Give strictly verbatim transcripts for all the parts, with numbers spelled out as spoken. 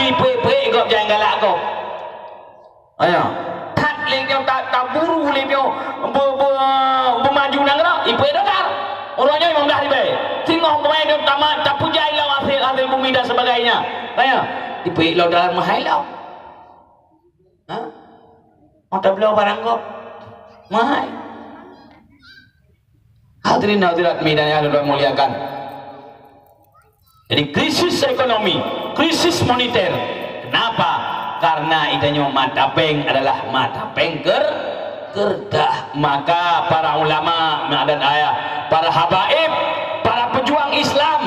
Ipeuék-peuék gob nyang galak gob. Ayo. That lé nyoe ta-, taburu lé nyoe be-, be-, beumaju nanggroe, ipeuék dolar. Uroe nyoe limong blaih ribèe. Singoh keumae nyoe tamat, tapeujai lom hasil, hasil bumi dan sebagainya. Ayo. Ipeuék lom dolar meuhai lom. Ha? Oh, tabloe barang gob. Meuhai. Hadirin hadirat mi dan yang Allah muliakan. Jadi krisis ekonomi, krisis moneter. Kenapa? Karena itanyoe mata péng adalah mata péng ker-, kerdah. Maka para ulama, mak dan ayah, para habaib, para pejuang Islam,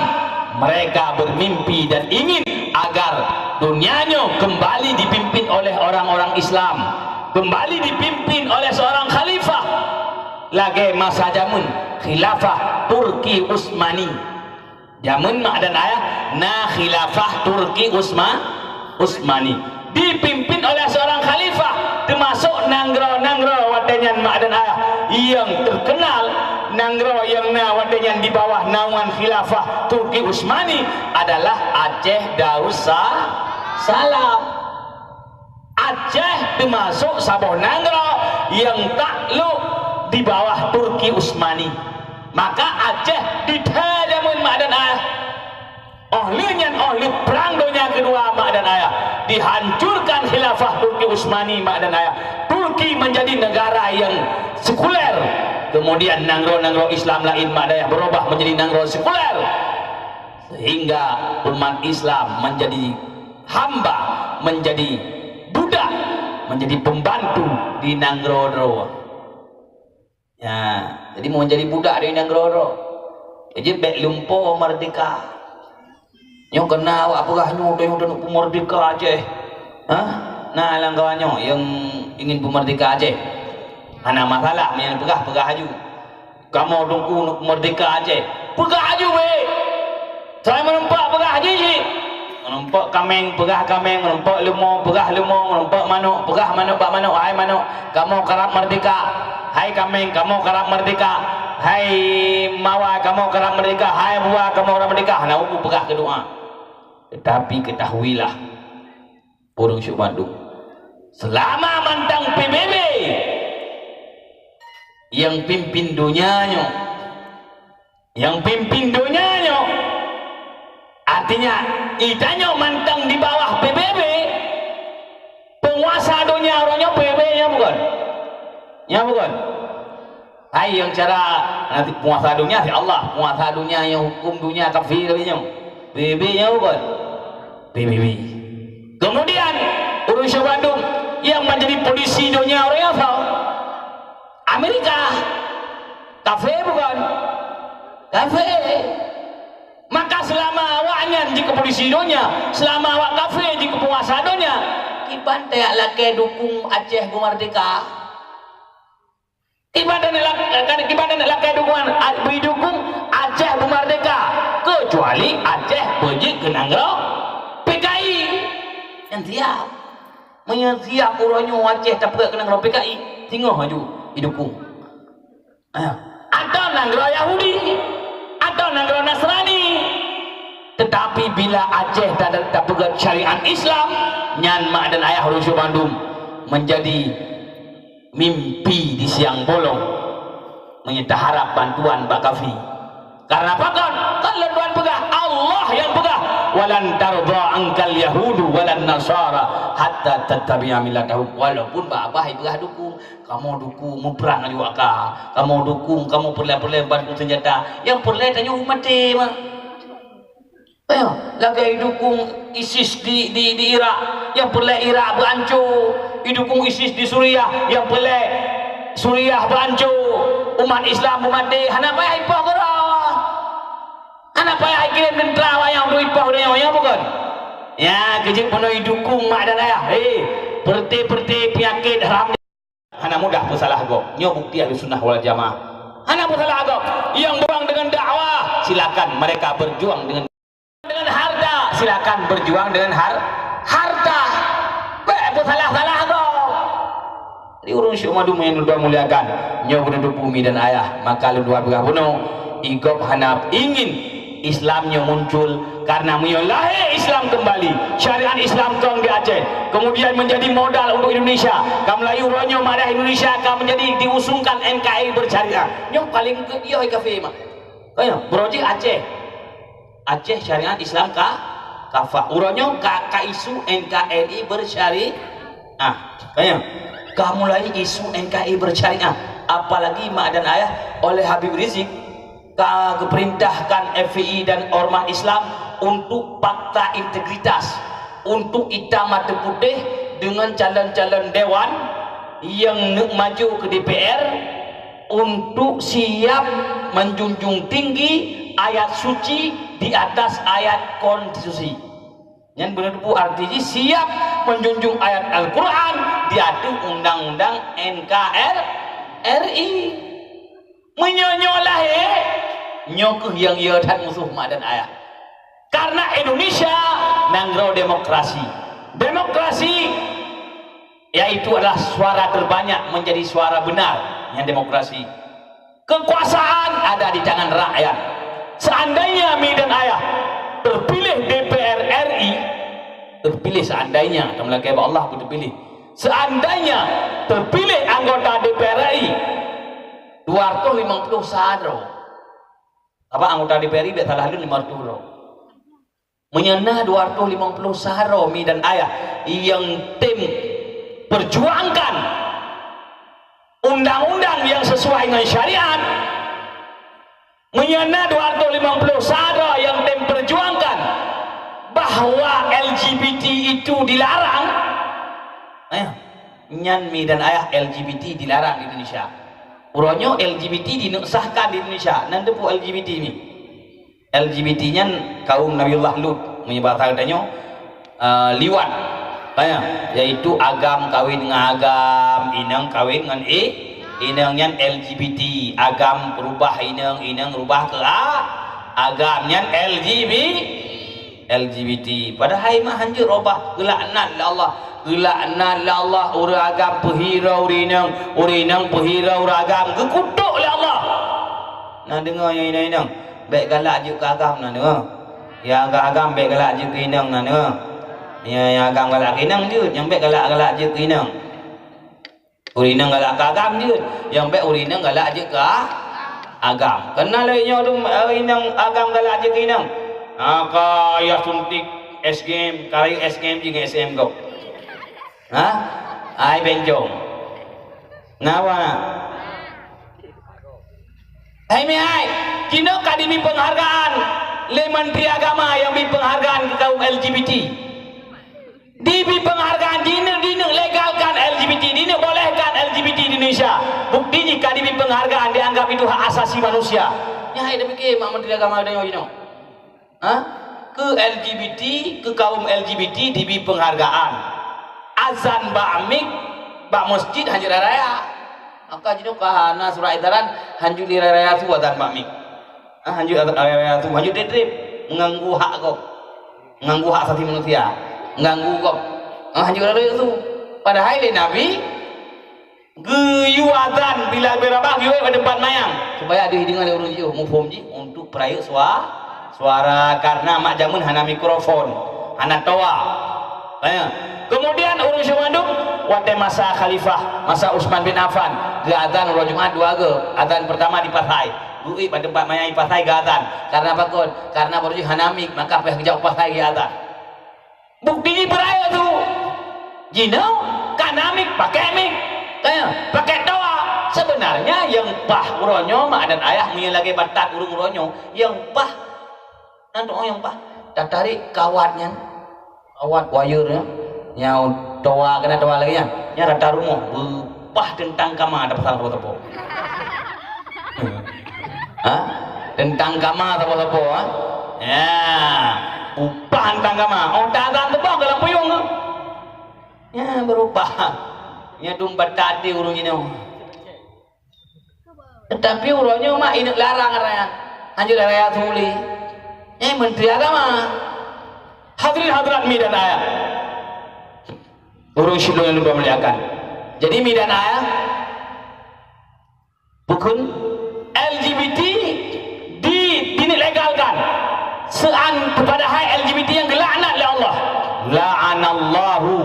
mereka bermimpi dan ingin agar dunia nyoe kembali dipimpin oleh orang-orang Islam, kembali dipimpin oleh seorang khalifah. Lagèe masa jameun khilafah Turki Utsmani. Jameun mak dan ayah na khilafah Turki Utsma-, Utsmani. Dipimpin oleh seorang khalifah, teumasok nanggroe-nanggroe watèe nyan mak dan ayah nyang terkenal, nanggroe nyang na watèe nyan di bawah naungan khilafah Turki Utsmani adalah Aceh Darussalam. Aceh teumasok saboh nanggroe nyang taklok di bawah Turki Utsmani. Maka Aceh dithèe jameun mak dan ayah. Óh lheueh nyan, óh lheueh Perang Donya Keudua mak dan ayah, dihancurkan khilafah Turki Utsmani mak dan ayah. Turki menjadi negara yang sekuler. Kemudian nanggroe-nanggroe Islam laén mak dan ayah berubah menjadi nanggroe sekuler. Sehingga umat Islam menjadi hamba, menjadi budak, menjadi pembantu di nanggroe droe. Ya, jadi mau jadi budak di nanggroe droe. Jadi bèk lumpo merdeka. Nyoe keunan awak peugah nyoe, nyoe, nyoe peumerdeka Aceh. Hah? Na lam kawan nyoe nyang ingin peumerdeka Aceh? Hana masalah, meunyoe peugah, peugah aju. Kamoe Teungku neuk meurdehka Aceh. Peugah aju bèk. Soe meurumpok peugah jih cit. Meurumpok kaméng, peugah kaméng, meurumpok leumo, peugah leumo, meurumpok manok, peugah manok bak manok, hai manok, kamoe karab meurdehka. Hai kaméng, kamoe karab meurdehka. Hai mawa, kamoe karab meurdehka. Hai buwa, kamoe karab meurdehka. Hana umu peugah keu doa. Tetapi ketahuilah, ureuëng syedara bandum, seulama mantong P B B nyang pimpin donya nyoe, nyang pimpin donya nyoe, artinya, geutanyoe mantong di bawah P B B, peunguasa donya uroe nyoe P B B nyoe bukon? Nyoe bukon? Hai nyang cara nanti peunguasa donya, si Allah, peunguasa donya nyang huköm donya kafé tapi nyoe. P B B nyoe bukon? P B B. Kemudian, ureuëng syedara bandum nyang menjadi polisi donya uroe nyoe soe? Amerika. Kafé bukon? Kafé. Maka seulama awaknyan jikeu polisi donya, seulama awak kafé jikeu peunguasa donya, kiban tajak lakée dukung Aceh beumeurdehka? Kiban tajak lak-, kiban tajak lakée dukungan, a-, bri dukung Aceh beumeurdehka, keucuali Aceh beujeuet keu nanggroe P K I. Nyan siap. Meunyoe siap uroe nyoe Aceh tapeugét keu nanggroe P K I, singoh aju idukung. Ah, atau nanggroe Yahudi, atau nanggroe Nasrani. Tetapi bila Aceh ta-, tapeugét syariat Islam, nyan mak dan ayah ureuëng syedara bandum menjadi mimpi di siang bolong, meunyoe taharab bantuan bak kafé. Karena pakon? Kan lôn tuan peugah, Allah nyang peugah, "Walan tardha ankal yahudu walan nasara hatta tattabi'a millatahum." Walaupun bak babah ipeugah dukung, kamoe dukung muprang aju aka, kamoe dukung, kamoe peureulée-peureulée bantu seunjata. Nyang peureulée tanyoe maté mah. Ayo, lagée idukung ISIS di, di, di Irak, nyang peureulée Irak beuancô, idukung ISIS di Suriah, nyang peureulée Suriah beuancô, umat Islam beumaté, hana payah ipoh keudroe. Hana payah ikirém teuntra awaknyan untuk ipoh keudroe, ya bukon? Ya, keujieb peunoh idukung mak dan ayah. Hei, peureuté-peureuté peunyakét haram. Hana mudah peusalah gob. Nyoe bukti Ahlussunnah wal Jamaah. Hana peusalah gob. Nyang beuruang deungon dakwah, silakan mereka berjuang dengan, dengan harta, silakan berjuang dengan har-, harta. Bèk peusalah-salah gob. Jadi ureuëng syedara bandum nyang lôn muliakan, nyoe beuneuteuk umi dan ayah, maka lôn dua peugah bunoe, i gob hana ingin Islam nyoe muncul, karena meunyoe lahé Islam kembali, syariat Islam Aceh, kemudian menjadi modal untuk Indonesia. Ka Melayu uroe nyoe madah Indonesia ka menjadi diusungkan N K R I bersyariah. Nyoe paling keudioh kafé mah. Ka nyoe, beurojik Aceh. Aceh syariat Islam ka, kafah. Uroe nyoe ka, ka isu N K R I bersyariah. Ka nyoe, ka mulai isu N K R I bersyariah. Apalagi mak dan ayah oleh Habib Rizik ka geupeurintahkan F P I dan ormas Islam untuk fakta integritas, untuk itam ateueh putéh deungon calon-calon dewan nyang neuk maju keu D P R untuk siap menjunjung tinggi ayat suci di atas ayat konstitusi. Nyan beuneuteupeu arti jih siap menjunjung ayat Al-Quran di ateueh undang-undang N K R I. Meunyoe nyoe lahé, nyoe kheueh nyang yö that musoh mak dan ayah. Karena Indonesia nanggroe demokrasi. Demokrasi yaitu adalah suara terbanyak menjadi suara benar, nyan demokrasi. Kekuasaan ada di tangan rakyat. Seandainya mi dan ayah terpilih D P R R I, terpilih seandainya, kamu lagèe bak Allah pun terpilih. Seandainya terpilih anggota D P R R I, dua ratus lima puluh sa droe. Apa anggota D P R R I bèk salah lôn lima ratus droe. Meunyoe na dua ratus lima puluh sa droe mi dan ayah nyang tem perjuangkan undang-undang yang sesuai dengan syariat, meunyoe na dua ratus lima puluh sa droe nyang tem perjuangkan bahwa L G B T itu dilarang, eh, nyan mi dan ayah L G B T dilarang di Indonesia. Uroe nyoe L G B T dineuk sahkan di Indonesia. Nan teupeu L G B T mi? L G B T nyan kaum Nabiullah Lut, meunyoe bahasa geutanyoe, eh, liwat. Tanya, yaitu agam kawin ngon agam, inong kawin ngon i-, inong, nyan L G B T. Agam rubah inong, inong rubah keu a-, agam, nyan L G B, L G B T. Padahai mah hanjeuet rubah, geulaknat lé Allah. Geulaknat lé Allah, ureueng agam peuhiro ureueng inong, ureueng inong peuhiro ureueng agam, geukutok lé Allah. Na deungoe nyang inong-inong. Bèk galak jeuet keu agam na deungoe. Nyang agam-agam bèk galak jeuet keu inong na deungoe. Nyang, nyang agam galak keu inong jeuet, nyang bèk galak-galak jeuet keu inong. Ureueng inong galak keu agam jeuet, nyang bèk ureueng inong galak jeuet keu a-, agam. Keunan lagèe nyoe dum, eh, inong agam galak jeuet keu inong. Ha, ka yah suntik es krim, ka rayeuk es krim jih ngon es krim gob. Ha? Ai bencong. Ngawa. Hai meuhai, jinoe ka dibi penghargaan lé Menteri Agama nyang bi penghargaan keu kaum L G B T. Dibi penghargaan, dineuk, dineuk legalkan L G B T, dineuk bolehkan L G B T di Indonesia. Bukti jih ka dibi penghargaan, dianggap itu hak asasi manusia. Nyan hai tapike mak Menteri Agama tanyoe jinoe. Ha? Keu L G B T, keu kaum L G B T dibi penghargaan. Azan bak mik, bak masjid hanjeuet raya-raya. Maka jinoe ka hana surat edaran, hanjeuet lé raya-raya su azan bak mik. Ha, hanjeuet raya-raya su, hanjeuet trép-trép. Mengganggu hak gob. Mengganggu hak asasi manusia. Mengganggu gob. Ha, hanjeuet raya-raya su. Padahai lé Nabi, geuyue azan bila beurabah geuyue bak teumpat manyang, supaya deuh deungoe lé ureueng jiôh, muphom jih untuk peurayeuk sua-, suara, karena mak jameun hana mikrofon, hana toa. Eh, kemudian ureueng syedara mandum, watèe masa khalifah, masa Utsman bin Affan, geuazan uroe Jumat dua goe, azan pertama di pasai, geuék bak teumpat manyang di pasai geuazan. Karena pakon? Karena baroe jih hana mik, maka payah geujak u pasai geuazan. Bukti jih peurayeuk su. Jinoe ka na mik, pakèk mik. Tanya, pakèk toa. Sebenarnya nyang paih uroe nyoe mak dan ayah meunyoe lagèe batat ureueng uroe nyoe, nyang paih. Na tu'oh nyang paih. Tatarék kawat nyan. Kawat wayeur nyan. Nyang toa keunan toa lagèe nyan. Nyan rata rumoh. Beupah teuntang kama tapasang sapo-sapo. Ha? Teuntang kama sapo-sapo, ha? Ya. Upah teuntang kama. Oh, ta-, ta-, teubang dalam puyueng tu. Ya, beurubah. Nyan dum batat di ureueng inong. Tetapi uroe nyoe mak inong larang raya. Hanjeuet raya su lé. Eh, Menteri Agama. Hadirin hadirat mi dan ayah. Ureueng syedara nyang lôn muliakan. Jadi mi dan ayah, Bukon L G B T di, dilegalkan. Seuan padahai L G B T nyang geulaknat lé Allah. La'anallahu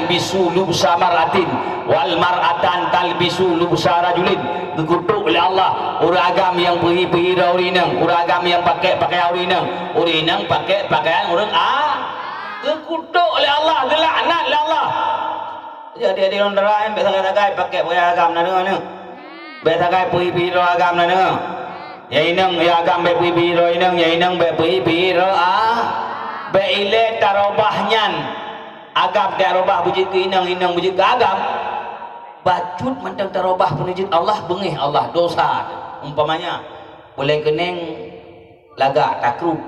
Bisu lubsa mar'atin, wal mar'atan talbisu lubsa rajulin. Geukutok lé Allah ureuëng agam nyang peuhi-peuhi droe ureuëng inong, ureuëng agam nyang pakai pakaian ureuëng inong, ureuëng inong pakai pakaian ureuëng a-, geukutok lé Allah, geulaknat lé Allah. Jadi, jadi ureuëng dara nyan bèk sagai-sagai pakai pakaian agam na deungoe. Bèk sagai peuhi-peuhi droe agam na deungoe. Nyang inong, nyang agam bèk peuhi-peuhi droe inong, nyang inong bèk peuhi-peuhi droe a-, bèk ilée tarobah nyan. Agam tarobah beujeuet keu inong, inong beujeuet keu agam. Bacut mantong tarobah peuneujeuet Allah, beungéh Allah, dosa. Umpamanya, ulée keuneng lagak takrup,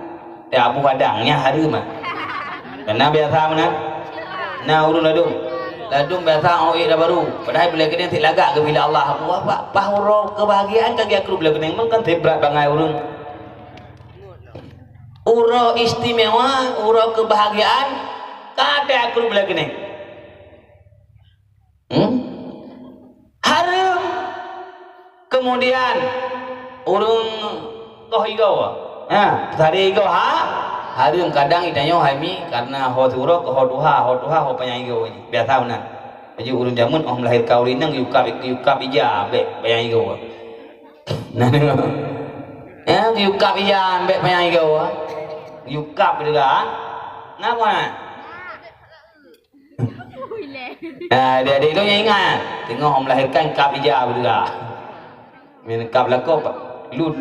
teuaboh adang, nyan hareuem, ah. Karena biasa meunan. Na ureuëng ladôm. Ladôm biasa ôk ék dan baru. Padahai ulée keuneng sit lagak geubri lé Allah. Apa, apa, paih uroe keubahgiaan ka geukrup ulée keuneng, meunan kan sit brat bangai ureuëng. Uroe istimewa, uroe keubahgiaan, ka teuakrup ulée keuneng. Hmm? Hareuem. Kemudian, ureuëng koh igoe. Ha, peusaré igoe, ha? Hareuem. Kadang geutanyoe hai mi, karena ho siuroe keu ho tuha, ho tuha ho panyang igoe. Biasa meunan. Baju ureuëng jameun óh meulahirkan ureuëng inong, yukab, yukab ija, bèk panyang igoe. Nah, deungoe. Ya, yukab ija, bèk panyang igoe. Yukab juga. Kenapa? Nah, adik-adik tu nyang ingat, teungoh melahirkan kab ija beudua. Min kab lakoe lun.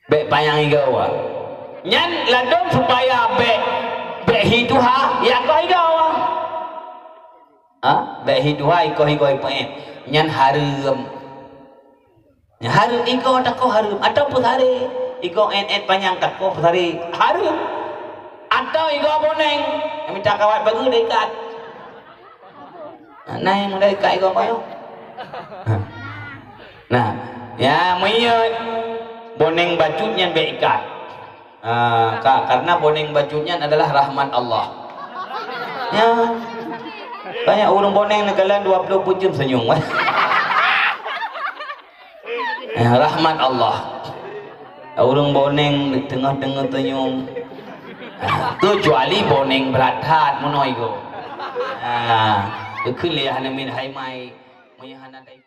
Bèk panyang igoe. Nyan ladôm supaya bèk, bèk hi tuha, ya koh igoe. Ha? Bèk hi tuha, ikoh igoe peuet. Nyan hareuem. Hareuem igoe takoh hareuem, atawa peusaré. Igoe ét-ét panyang takoh peusaré. Hareuem. Atawa igoe boneng. Nyang mita kawat bageue dah ikat. Nah, nyang muda ikat igoe bayoe. Nah, ya, meunyoe boneng bacut nyan bèk ikat. Ah, ka-, karena boneng bacut nyan adalah rahmat Allah. Ya. Banyak ureuëng boneng neukalon dua puluh empat jam senyum. Ya, rahmat Allah. Ureuëng boneng teungoh-teungoh senyum. Ah, kecuali boneng brat that meunoe igoe. Ah, keu lé hana min hai mai. Meunyoe hana dai